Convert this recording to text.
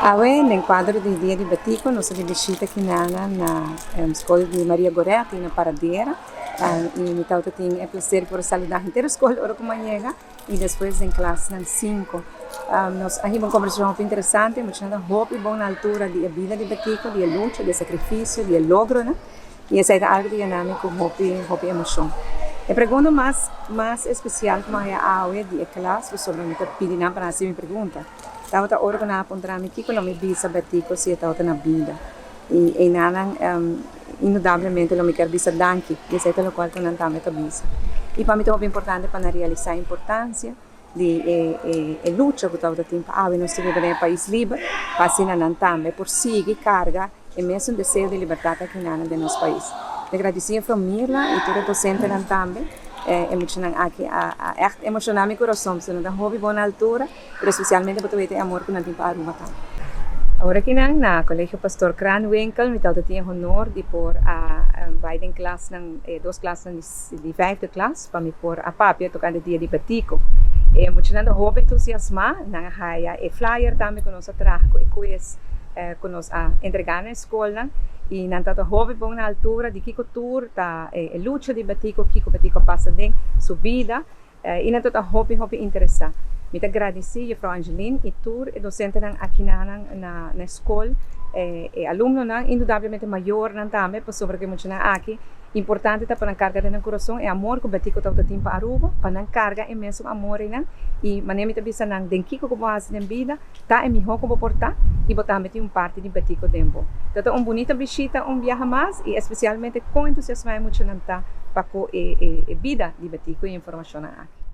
Awe, den kuadro di Dia di Betico, nos a bin bishita akinan na skol di Maria Goretti na Paradera. I mi tabata tin e plaser por a saludá henter skol ora ku mi a yega i despues den klasnan sinku. Nos a hiba un kombersashon hopi interesante, muchanan ta hopi bon na altura di e bida di Betico, di e lucha, di e sakrifisio, di e logronan. I esei ta algu ku yena mi ku hopi hopi emoshon. E pregunta mas mas espesial ku mi a haña awe di e klas pasobra mi ta pidi nan pa nan hasi mi pregunta. Tabata ora ku nan a puntra mi kiko lo mi bisa Betico si e tabata na bida. I einanan indudablemente lo mi kier bisa danki. I esei ta lokual ku nan tambe ta bisa. I pa mi ta hopi importante pa nan realisá e importansia di e lucha ku tabata tin pa awe nos ta biba den e pais liber, pa asina nan tambe por sigui karga e mesun deseo di libertat aki nan den nos pais. Mi gradisí Juffrouw Mirla i tur e dosentenan tambe. E muchanan aki a ègt emoshoná mi kurason, pasobra nan ta hopi bon na altura. Pero especialmente bo ta weta e amor cu nan tin pa Aruba tambe. Awor aki nan na Colegio Pastoor Kranwinkel mi tabata tin e honor di por a bay den klasnan, e dos klasnan di vijfde klas pa mi por a papia tocante Dia di Betico. E muchanan ta hopi entusiasma, nan a haya e flyer tambe cu nos a traha cu e quiz cu nos a entrega na e scolnan y nan tabata hopi bon na altura di kico tur ta e lucha di Betico, kico Betico a pasa den su bida. I nan ta hopi hopi interesá. Mi ta gradisí Juffrouw Angeline i tur e dosentenan akinanan na na e skol, e alumnonan, indudablemente mayornan tambe, pasobra ku e muchanan aki importante ta pa nan karga den nan kurason e amor ku Betico tabata tin pa Aruba, pa nan karga e mesun amor einan. I manera mi ta bisa nan, den kiko ku bo hasi den bida, ta e mihó ku bo por ta i bo tambe tin un parti di Betico den bo. Ta ta un bunita bishita un biaha mas i espesialmente kon entusiasmá e muchanan ta pa ku e bida di Betico i informashonnan aki.